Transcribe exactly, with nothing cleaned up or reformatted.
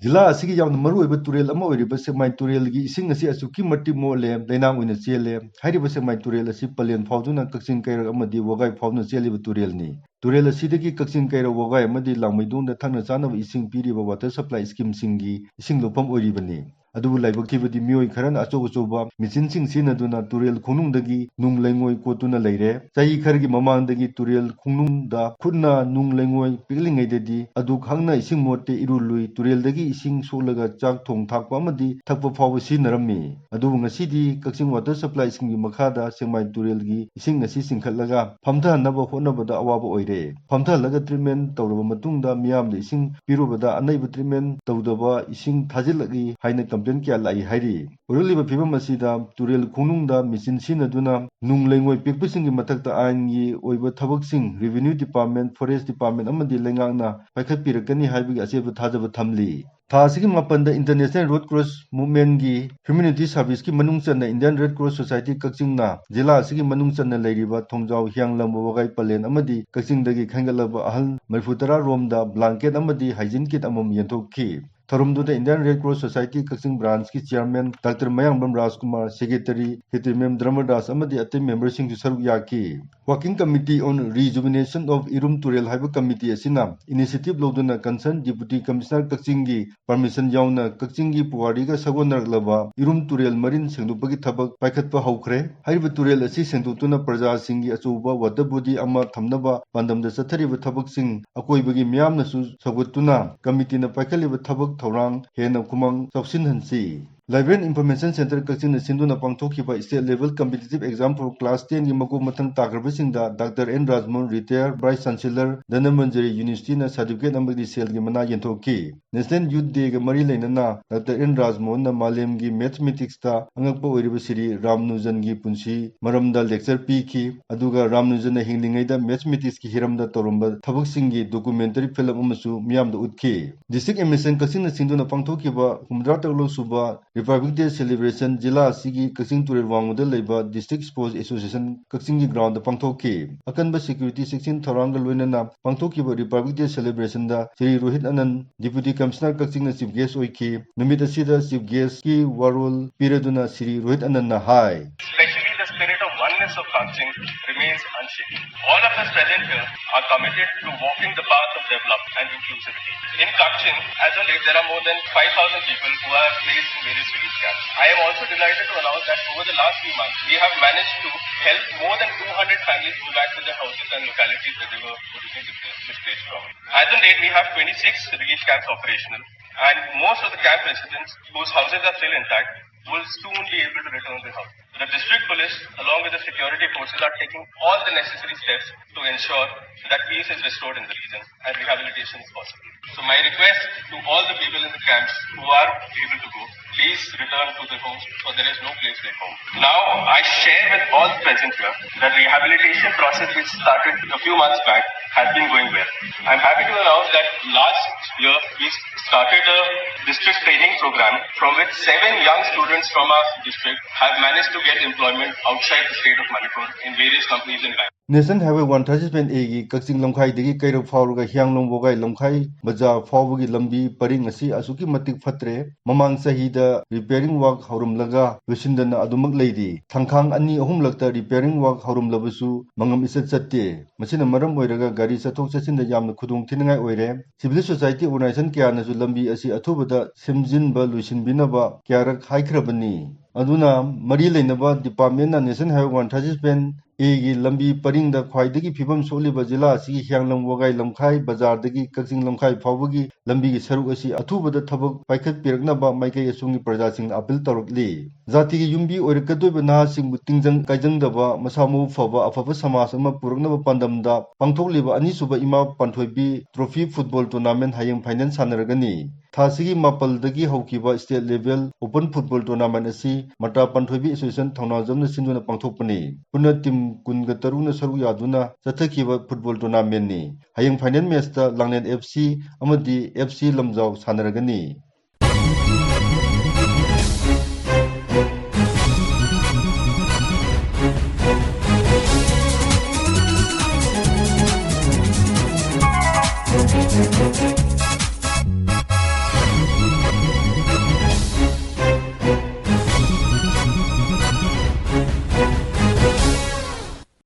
ꯖꯤꯂꯥ ꯑꯁꯤꯒꯤ ꯌꯥꯝꯅ ꯃꯔꯨꯑꯣꯏꯕ ꯇꯨꯔꯦꯜ ꯑꯃ ꯑꯣꯏꯔꯤꯕ ꯁꯦꯛꯃꯥꯏ ꯇꯨꯔꯦꯜꯒꯤ ꯏꯁꯤꯡ ꯑꯁꯤ ꯑꯁꯨꯛꯀꯤ ꯃꯇꯤꯛ ꯃꯣꯠꯂꯦ, ꯂꯩꯅꯥꯡ ꯑꯣꯏꯅ ꯆꯦꯜꯂꯦ꯫ ꯍꯥꯏꯔꯤꯕ ꯁꯦꯛꯃꯥꯏ ꯇꯨꯔꯦꯜ ꯑꯁꯤ ꯄꯂꯦꯟ ꯐꯥꯎꯗꯨꯅ ꯀꯛꯆꯤꯡ, ꯀꯩꯔꯛ ꯑꯃꯗꯤ ꯋꯥꯒꯥꯏ ꯐꯥꯎꯗꯨꯅ ꯆꯦꯜꯂꯤꯕ ꯇꯨꯔꯦꯜꯅꯤ꯫ ꯇꯨꯔꯦꯜ ꯑꯁꯤꯗꯒꯤ ꯀꯛꯆꯤꯡ, ꯀꯩꯔꯛ, ꯋꯥꯒꯥꯏ ꯑꯃꯗꯤ ꯂꯥꯡꯃꯩꯗꯣꯡꯗ ꯊꯛꯅ ꯆꯥꯅꯕ ꯏꯁꯤꯡ ꯄꯤꯔꯤꯕ water supply schemeꯁꯤꯡꯒꯤ ꯏꯁꯤꯡ ꯂꯧꯐꯝ ꯑꯣꯏꯔꯤꯕꯅꯤ꯫ ꯑꯗꯨꯕꯨ ꯂꯥꯏꯕꯛ ꯊꯤꯕꯗꯤ ꯃꯤꯑꯣꯏ ꯈꯔꯅ ꯑꯆꯧ ꯑꯆꯧꯕ ꯃꯦꯆꯤꯟꯁꯤꯡ ꯁꯤꯖꯤꯟꯅꯗꯨꯅ ꯇꯨꯔꯦꯜ ꯈꯣꯡꯅꯨꯡꯗꯒꯤ ꯅꯨꯡ ꯂꯩꯉꯣꯏ ꯀꯣꯠꯇꯨꯅ ꯂꯩꯔꯦ꯫ ꯆꯍꯤ ꯈꯔꯒꯤ ꯃꯃꯥꯡꯗꯒꯤ ꯇꯨꯔꯦꯜ ꯈꯣꯡꯅꯨꯡꯗ ꯈꯨꯠꯅ ꯅꯨꯡ ꯂꯩꯉꯣꯏ ꯄꯤꯛꯂꯤꯉꯩꯗꯗꯤ ꯑꯗꯨꯛ ꯍꯛꯅ ꯏꯁꯤꯡ ꯃꯣꯠꯇꯦ ꯏꯔꯨ ꯂꯨꯏ꯫ ꯇꯨꯔꯦꯜꯗꯒꯤ ꯏꯁꯤꯡ ꯁꯣꯛꯂꯒ ꯆꯥꯛ ꯊꯣꯡ ꯊꯥꯛꯄ ꯑꯃꯗꯤ ꯊꯛꯄ ꯐꯥꯎꯕ ꯁꯤꯖꯤꯟꯅꯔꯝꯃꯤ꯫ ꯑꯗꯨꯕꯨ ꯉꯁꯤꯗꯤ ꯀꯛꯆꯤꯡ water supply schemeꯒꯤ ꯃꯈꯥꯗ ꯁꯦꯛꯃꯥꯏ ꯇꯨꯔꯦꯜꯒꯤ ꯏꯁꯤꯡ ꯑꯁꯤ ꯆꯤꯡꯈꯠꯂꯒ ꯐꯝꯊꯍꯟꯅꯕ ꯍꯣꯠꯅꯕꯗ ꯑꯋꯥꯕ ꯑꯣꯏꯔꯦ꯫ ꯐꯝꯊꯍꯜꯂꯒ treatment ꯇꯧꯔꯕ ꯃꯇꯨꯡꯗ ꯃꯤꯌꯥꯝꯗ ꯏꯁꯤꯡ ꯄꯤꯔꯨꯕꯗ ꯑꯅꯩꯕ treatment ꯇꯧꯗꯕ ꯏꯁꯤꯡ ꯊꯥꯖꯤꯜꯂꯛꯏ ꯍꯥꯏꯅ complain ꯀꯌꯥ ꯂꯥꯛꯏ ꯍꯥꯏꯔꯤ꯫ ꯑꯣꯏꯔꯛꯂꯤꯕ ꯐꯤꯕꯝ ꯑꯁꯤꯗ ꯇꯨꯔꯦꯜ ꯈꯣꯡꯅꯨꯡꯗ ꯃꯦꯆꯤꯟ ꯁꯤꯖꯤꯟꯅꯗꯨꯅ ꯅꯨꯡ ꯂꯩꯉꯣꯏ ꯄꯦꯛꯄꯁꯤꯡꯒꯤ ꯃꯊꯛꯇ ꯑꯥꯏꯟꯒꯤ ꯑꯣꯏꯕ ꯊꯕꯛꯁꯤꯡ revenue department, forest department ꯑꯃꯗꯤ ꯂꯩꯉꯥꯛꯅ ꯄꯥꯏꯈꯠꯄꯤꯔꯛꯀꯅꯤ ꯍꯥꯏꯕꯒꯤ ꯑꯆꯦꯠꯄ ꯊꯥꯖꯕ ꯊꯝꯂꯤ꯫ ꯊꯥ ꯑꯁꯤꯒꯤ ꯃꯥꯄꯟꯗ International Red Cross Movementꯀꯤ Humanity Serviceꯀꯤ ꯃꯅꯨꯡ ꯆꯟꯅ Indian Red Cross Society ꯀꯛꯆꯤꯡꯅ ꯖꯤꯂꯥ ꯑꯁꯤꯒꯤ ꯃꯅꯨꯡ ꯆꯟꯅ ꯂꯩꯔꯤꯕ ꯊꯣꯡꯖꯥꯎ, ꯍꯤꯌꯥꯡꯂꯝ, ꯋꯥꯒꯥꯏ, ꯄꯂꯦꯟ ꯑꯃꯗꯤ ꯀꯛꯆꯤꯡꯗꯒꯤ ꯈꯟꯒꯠꯂꯕ ꯑꯍꯜ ꯃꯔꯤꯐꯨ ꯇꯔꯥ ꯔꯣꯝꯗ blanket ꯑꯃꯗꯤ hygiene kit ꯑꯃꯃꯝ ꯌꯦꯟꯊꯣꯛꯈꯤ꯫ ꯊꯧꯔꯝꯗꯨꯗ Indian Red Cross Society ꯀꯛꯆꯤꯡ branchꯀꯤ chairman Doctor ꯃꯌꯥꯡꯕꯝ ꯔꯥꯖꯀꯨꯃꯥꯔ, secretary ꯍꯤꯇꯤꯔꯃꯌꯨꯝ ꯙꯔꯃꯗꯥꯁ ꯑꯃꯗꯤ ꯑꯇꯩ memberꯁꯤꯡꯁꯨ ꯁꯔꯨꯛ ꯌꯥꯈꯤ꯫ Working Committee on Rejuvenation of ꯏꯔꯨꯝ ꯇꯨꯔꯦꯜ ꯍꯥꯏꯕ committee ꯑꯁꯤꯅ initiative ꯂꯧꯗꯨꯅ concerned Deputy Commissioner ꯀꯛꯆꯤꯡꯒꯤ permission ꯌꯥꯎꯅ ꯀꯛꯆꯤꯡꯒꯤ ꯄꯨꯋꯥꯔꯤꯒ ꯁꯥꯒꯣꯟꯅꯔꯛꯂꯕ ꯏꯔꯨꯝ ꯇꯨꯔꯦꯜ ꯃꯔꯤꯟ ꯁꯦꯡꯗꯣꯛꯄꯒꯤ ꯊꯕꯛ ꯄꯥꯏꯈꯠꯄ ꯍꯧꯈ꯭ꯔꯦ꯫ ꯍꯥꯏꯔꯤꯕ ꯇꯨꯔꯦꯜ ꯑꯁꯤ ꯁꯦꯡꯗꯣꯛꯇꯨꯅ ꯄ꯭ꯔꯖꯥꯁꯤꯡꯒꯤ ꯑꯆꯧꯕ water body ꯑꯃ ꯊꯝꯅꯕ ꯄꯥꯟꯗꯝꯗ ꯆꯠꯊꯔꯤꯕ ꯊꯕꯛꯁꯤꯡ ꯑꯀꯣꯏꯕꯒꯤ ꯃꯤꯌꯥꯝꯅꯁꯨ ꯁꯧꯒꯠꯇꯨꯅ committeeꯅ ꯄꯥꯏꯈꯠꯂꯤꯕ ꯊꯕꯛ ꯊꯧꯔꯥꯡ ꯍꯦꯟꯅ ꯈꯨꯃꯥꯡ ꯆꯥꯎꯁꯤꯟꯍꯟꯁꯤ꯫ Library and Information Centre ꯀꯛꯆꯤꯡꯅ ꯁꯤꯟꯗꯨꯅ ꯄꯥꯡꯊꯣꯛꯈꯤꯕ State Level Competitive Exam for Class tenꯒꯤ ꯃꯀꯣꯛ ꯃꯊꯪ ꯇꯥꯈ꯭ꯔꯕꯁꯤꯡꯗ Doctor N Rajmohan, retired Vice Chancellor, Dhanamanjuri Universityꯅ certificate ꯑꯃꯗꯤ ꯁꯦꯜꯒꯤ ꯃꯅꯥ ꯌꯦꯟꯊꯣꯛꯈꯤ꯫ National Youth Dayꯒ ꯃꯔꯤ ꯂꯩꯅꯅ Doctor ꯑꯦꯟ ꯔꯥꯖꯃꯣꯍꯟꯅ ꯃꯥꯂꯦꯝꯒꯤ mathematicsꯇ ꯑꯉꯛꯄ ꯑꯣꯏꯔꯤꯕ ꯁ꯭ꯔꯤ ꯔꯥꯝꯅꯨꯖꯟꯒꯤ ꯄꯨꯟꯁꯤ ꯃꯔꯝꯗ lecture ꯄꯤꯈꯤ, ꯑꯗꯨꯒ ꯔꯥꯝꯅꯨꯖꯟꯅ ꯍꯤꯡꯂꯤꯉꯩꯗ mathematicsꯀꯤ ꯍꯤꯔꯝꯗ ꯇꯧꯔꯝꯕ ꯊꯕꯛꯁꯤꯡꯒꯤ documentary film ꯑꯃꯁꯨ ꯃꯤꯌꯥꯝꯗ ꯎꯠꯈꯤ꯫ District MSN ꯀꯛꯆꯤꯡꯅ ꯁꯤꯟꯗꯨꯅ ꯄꯥꯡꯊꯣꯛꯈꯤꯕ ꯍꯨꯝꯐꯨꯇꯔꯥ ꯇꯔꯨꯛ ꯁꯨꯕ Republic Day celebration ꯖꯤꯂꯥ ꯑꯁꯤꯒꯤ ꯀꯛꯆꯤꯡ ꯇꯨꯔꯦꯜ ꯋꯥꯡꯃꯗ ꯂꯩꯕ District Sports Association ꯀꯛꯆꯤꯡꯒꯤ ground ꯄꯥꯡꯊꯣꯛꯈꯤ꯫ ꯑꯀꯟꯕ security ꯆꯦꯛꯁꯤꯟ ꯊꯧꯔꯥꯡꯒ ꯂꯣꯏꯅꯅ ꯄꯥꯡꯊꯣꯛꯈꯤꯕ Republic Day celebrationꯗ Shri Rohit ꯑꯅꯟ, Deputy Commissioner ꯀꯛꯆꯤꯡꯅ chief guest ꯑꯣꯏꯈꯤ꯫ ꯅꯨꯃꯤꯠ ꯑꯁꯤꯗ chief guestꯀꯤ ꯋꯥꯔꯣꯜ ꯄꯤꯔꯗꯨꯅ ꯁ꯭ꯔꯤ ꯔꯣꯍꯤꯠ ꯑꯅꯟꯅ ꯍꯥꯏ꯫ Especially the spirit of oneness of Kangching remains unshaken. All of us present here are committed to walking the path of development and inclusivity. In Kangching, as on date, there are more than five thousand people who are placed in various relief camps. I am also delighted to announce that over the last few months, we have managed to help more than two hundred families go back to their houses and localities where they were originally displaced from. As on date, we have twenty-six relief camps operational, and most of the camp residents whose houses are still intact will soon be able to return their house. The district police, along with the security forces, are taking all the necessary steps to ensure that peace is restored in the region and rehabilitation is possible. So my request to all the people in the camps who are able to go, please return to the homes, for there is no place like home. Now, I share with all present here that rehabilitation process which started a few months back has been going well. I'm happy to announce that last year we started a district training program from which seven young students from our district have managed to get employment outside the state of Manipur in various companies in Bangalore. National Highway one thirty-seven A ꯒꯤ ꯀꯛꯆꯤꯡ ꯂꯝꯈꯥꯏꯗꯒꯤ ꯀꯩꯔꯛ ꯐꯥꯎꯔꯒ ꯍꯤꯌꯥꯡꯂꯝ ꯋꯥꯒꯥꯏ ꯂꯝꯈꯥꯏ ꯕꯖꯥꯔ ꯐꯥꯎꯕꯒꯤ ꯂꯝꯕꯤ ꯄꯔꯤꯡ ꯑꯁꯤ ꯑꯁꯨꯛꯀꯤ ꯃꯇꯤꯛ ꯐꯠꯇ꯭ꯔꯦ꯫ ꯃꯃꯥꯡ ꯆꯍꯤꯗ repairing work ꯍꯧꯔꯝꯂꯒ ꯂꯣꯏꯁꯤꯟꯗꯅ ꯑꯗꯨꯃꯛ ꯂꯩꯔꯤ꯫ ꯊꯥꯡꯈꯥꯡ ꯑꯅꯤ ꯑꯍꯨꯝꯂꯛꯇ repairing work ꯍꯧꯔꯝꯂꯕꯁꯨ ꯃꯉꯝ ꯏꯆꯠ ꯆꯠꯇꯦ꯫ ꯃꯁꯤꯅ ꯃꯔꯝ ꯑꯣꯏꯔꯒ ꯒꯥꯔꯤ ꯆꯠꯊꯣꯛ ꯆꯠꯁꯤꯟꯗ ꯌꯥꯝꯅ ꯈꯨꯗꯣꯡ ꯊꯤꯅꯤꯡꯉꯥꯏ ꯑꯣꯏꯔꯦ꯫ Civil society organization ꯀꯌꯥꯅꯁꯨ ꯂꯝꯕꯤ ꯑꯁꯤ ꯑꯊꯨꯕꯗ ꯁꯦꯝꯖꯤꯟꯕ ꯂꯣꯏꯁꯤꯟꯕꯤꯅꯕ ꯀꯌꯥꯔꯛ ꯍꯥꯏꯈ꯭ꯔꯕꯅꯤ꯫ ꯑꯗꯨꯅ ꯃꯔꯤ ꯂꯩꯅꯕ departmentꯅ National Highway one thirty-seven A ꯒꯤ ꯂꯝꯕꯤ ꯄꯔꯤꯡꯗ ꯈ꯭ꯋꯥꯏꯗꯒꯤ ꯐꯤꯕꯝ ꯁꯣꯛꯂꯤꯕ ꯖꯤꯂꯥ ꯑꯁꯤꯒꯤ ꯍꯤꯌꯥꯡꯂꯝ ꯋꯥꯒꯥꯏ ꯂꯝꯈꯥꯏ ꯕꯖꯥꯔꯗꯒꯤ ꯀꯛꯆꯤꯡ ꯂꯝꯈꯥꯏ ꯐꯥꯎꯕꯒꯤ ꯂꯝꯕꯤꯒꯤ ꯁꯔꯨꯛ ꯑꯁꯤ ꯑꯊꯨꯕꯗ ꯊꯕꯛ ꯄꯥꯏꯈꯠꯄꯤꯔꯛꯅꯕ ꯃꯥꯏꯀꯩ ꯑꯁꯣꯝꯒꯤ ꯄ꯭ꯔꯖꯥꯁꯤꯡꯅ appeal ꯇꯧꯔꯛꯂꯤ꯫ ꯖꯥꯇꯤꯒꯤ ꯌꯨꯝꯕꯤ ꯑꯣꯏꯔꯛꯀꯗꯣꯏꯕ ꯅꯍꯥꯁꯤꯡꯕꯨ ꯇꯤꯡꯖꯪ ꯀꯥꯏꯖꯪꯗꯕ, ꯃꯁꯥ ꯃꯎ ꯐꯕ, ꯑꯐꯕ ꯁꯃꯥꯖ ꯑꯃ ꯄꯨꯔꯛꯅꯕ ꯄꯥꯟꯗꯝꯗ ꯄꯥꯡꯊꯣꯛꯂꯤꯕ ꯑꯅꯤꯁꯨꯕ ꯏꯃꯥ ꯄꯥꯟꯊꯣꯏꯕꯤ trophy football tournament ꯍꯌꯦꯡ final ꯁꯥꯟꯅꯔꯒꯅꯤ꯫ ꯊꯥꯁꯤꯒꯤ ꯃꯥꯄꯜꯗꯒꯤ ꯍꯧꯈꯤꯕ state level open football tournament ꯑꯁꯤ ꯃꯇꯥ ꯄꯥꯟꯊꯣꯏꯕꯤ association ꯊꯧꯅꯥꯖꯝꯅ ꯁꯤꯟꯗꯨꯅ ꯄꯥꯡꯊꯣꯛꯄꯅꯤ꯫ ꯄꯨꯟꯅ team ꯀꯨꯟꯒ ꯇꯔꯨꯛꯅ ꯁꯔꯨꯛ ꯌꯥꯗꯨꯅ ꯆꯠꯊꯈꯤꯕ football tournamentꯅꯤ꯫ ꯍꯌꯦꯡ final matchꯇ ꯂꯥꯡꯂꯦꯟ F C ꯑꯃꯗꯤ F C ꯂꯝꯖꯥꯎ ꯁꯥꯟꯅꯔꯒꯅꯤ꯫